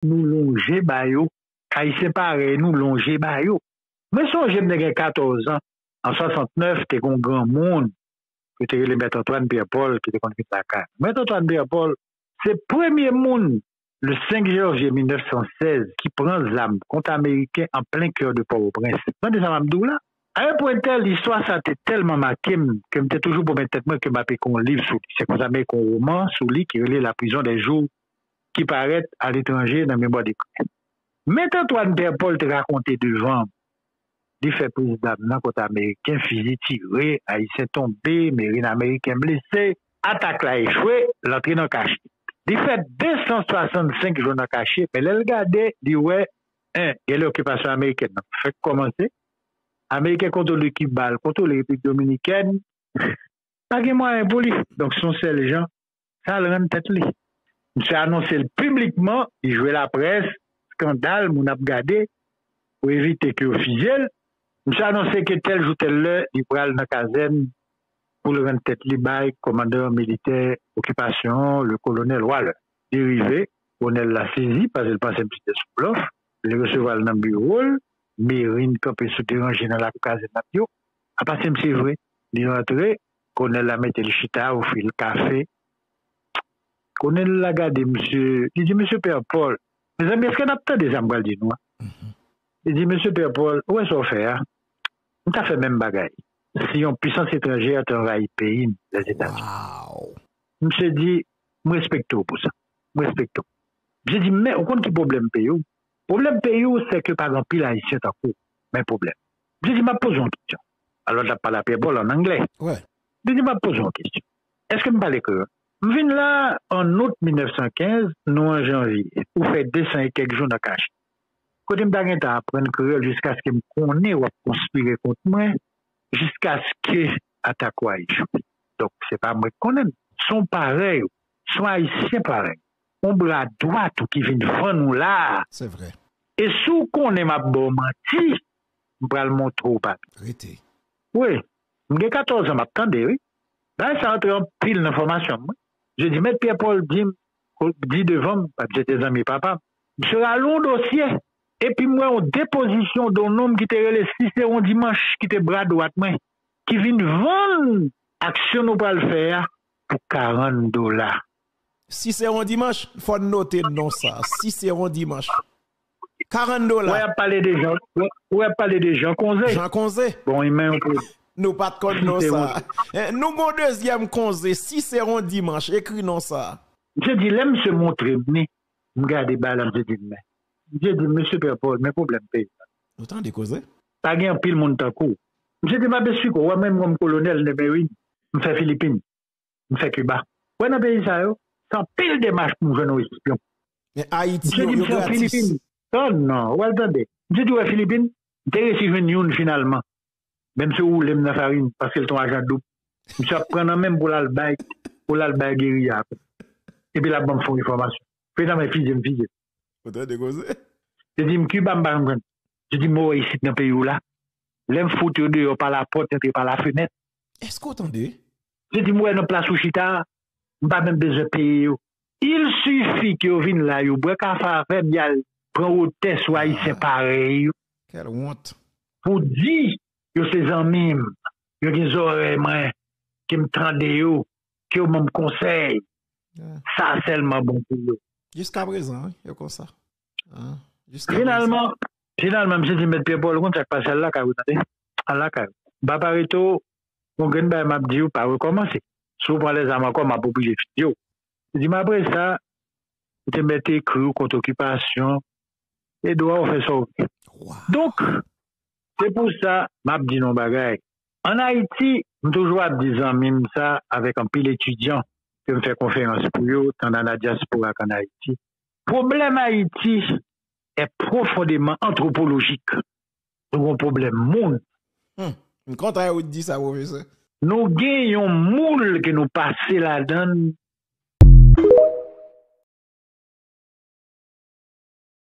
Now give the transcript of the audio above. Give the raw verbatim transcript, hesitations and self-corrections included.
nou lonje ba yo. Ayisyen parèy nou lonje ba yo. Mwen sonje m te gen katòz an, an swasantnèf, te gen yon granmoun, yo te rele Mèt Antwàn Pyè Pòl, ki te konn vin lakay mwen. Mèt Antwàn Pyè Pòl, se premye moun, le senk janvye mil nèf san sèz, ki pran zam kont Ameriken an plen kè de Pòtoprens. Tande sa m ap di w la? A yon pwen tèl, istwa sa te tèlman make m ke m te toujou pwomèt tèt mwen ke m ap ekri yon liv sou li. Se konsa m ekri yon woman sou li ki rele La prison des jours, ki parèt aletranje nan Mémoire des Crimes. Mèt Antwàn Pyè Pòl te rakonte devan m, li fè priz dam nan kont Ameriken, fizi tire, Ayisyen tonbe, merin Ameriken blese, atak la echwe, l antre nan kache. Li fè de san swasannsenk jou nan kache, men lè l gade, li wè, en, gen lè okipasyon amerikèn nan fèk kòmanse, Ameriken kontwole Kiba, l kontwole Repiblik Dominikèn, pa gen mwayen pou li. Donk, se yon sèl jan, sa l rann tèt li. Misye anonse l piblikman, li jwe laprès, eskandal, moun ap gade, pou evite ke yo fize l. Misye anonse ke tèl jou, tèl lè, li pral nan kazèn pou l rann tèt li bay kòmandan militè okipasyon an, le kolonèl Waller. Li rive, kolonèl la sezi, paske l panse misye te sou blòf. Li resevwa l nan biwo l, merin kanpe sou teranje nan lakou kazèn nan yo. Apa se misye vre. Li rantre, kolonèl la mete l chita, ofri l kafe. Kolonèl la gade misye, li di, "Mesye Pè Pòl, mezanmi, èske n ap tande sa m pral di nou a?" Li di, "Mesye Pè Pòl, ou wè sa w fè a? M ta fè menm bagay si yon pisans etranjè te anvayi peyi m, Lèzetazini." Misye di, "M respekte w pou sa. M respekte w." Misye di, "Men, ou konn ki pwoblèm peyi w? Pwoblèm peyi w, se ke pa gen anpil Ayisyen tankou w. Men pwoblèm." Misye di, "M ap poze w yon kesyon." Alò, l ap pale a Pè Pòl an anglè. Li di, "M ap poze w yon kesyon. Èske m pale kreyòl?" M vin la an out mil nèf san kenz, nou an janvye. Ou fè de san e kèk jou nan kache. Kote m ta gentan aprann kreyòl jiskaske m konnen w ap konspire kont mwen, jiskaske atak ou a echwe. Donk, se pa mwen k konnen l. Se yon parèy ou. Se yon Ayisyen parèy ou. Yon bra dwat ou ki vin vann ou la a. Se vre. E si w konnen m ap ba w manti, m pral montre w papye. Rete. Wi. M gen katòz an, m ap tande, wi. Bagay sa antre anpil nan fòmasyon m, wi. Je di, Mèt Pyè Pòl di m, di devan m, paske se te zanmi papa m. Misye rale yon dosye, epi m wè yon depozisyon de yon nonm ki te rele Siseron Dimanche, ki te bra dwat mwen, ki vin vann aksyon nou pral fè a pou karant dola. Siseron Dimanche, fò n note non sa. Siseron Dimanche. Karant dola. Ou ap pale de Jan, ou ap pale de Jan Konze. Jan Konze. Bon, e men yon pwoblèm. Nou pa t konn non sa. Eh, nou gon dezyèm Konze, Siseron Dimanche, ekri non sa. Misye di, lè misye montre m li, m gade bagay la, misye di m, men. Misye di, "Mesye Pè Pòl, men pwoblèm peyi a." Ou tande koze? Pa gen anpil moun tankou w. Misye di, "M ap esplike w, wè mwen menm kòm kolonèl de merin, m fè Filipin, m fè Kiba. Wè nan peyi sa yo, se anpil demach pou m jwenn yon espyon." Men Ayiti, yo, yo gratis. Misye di, "M fè Filipin." Non, non, ou al tande. Misye di, "Wè Filipin, m te resi jwenn youn finalman. Men misye woule m nan farin, paske l te yon ajan doub. Misye ap pran nan men m pou l al bay, pou l al bay geriya a. Epi l ap ban m fon enfòmasyon. Frenan men fize m fize." Ou tande koze? Misye di m, "Kiba m pa janm jwenn." Misye di m, "Mwen wè isit nan peyi w la. Lè m fout yo deyò pa lapòt, antre pa lafenèt." Èske w tande? Misye di m, "Mwen wè nan plas ou chita a, m pa menm bezwen peye yo. Il suffit ke yo vin la, yo bwè kafe avè m, y al pran wotè sou Ayisyen parèy yo." Quelle honte. Pou di yo se zanmi m, yo gen zòrèy mwen, ke m tande yo, ke yo ban m konsèy. Sa sèlman bon pou yo. Jiska prezan, wi, yo konsa. Finalman, finalman, misye di, "Mèt Pyè Pòl, ou konn sa k pase, al lakay ou, tande. Al lakay ou. M pa pa rete w, gon grenn bagay m ap di w, pa rekòmanse. Si w pran lèzam ankò, m ap oblije fize w." Li di m, "Apre sa, ou te mèt ekri w kont okipasyon, e dwa w fè sa w vle." Donk, se pou sa, m ap di nou yon bagay. Ann Ayiti, m toujou ap di zanmi m sa avèk anpil etidyan ke m fè konferans pou yo, tan nan dyaspora k ann Ayiti. Pwoblèm Ayiti est profondément anthropologique. Nou gen yon pwoblèm moun. Hmm. M kontan ou di sa, pwofesè. Nou gen yon moul ke nou pase ladan l,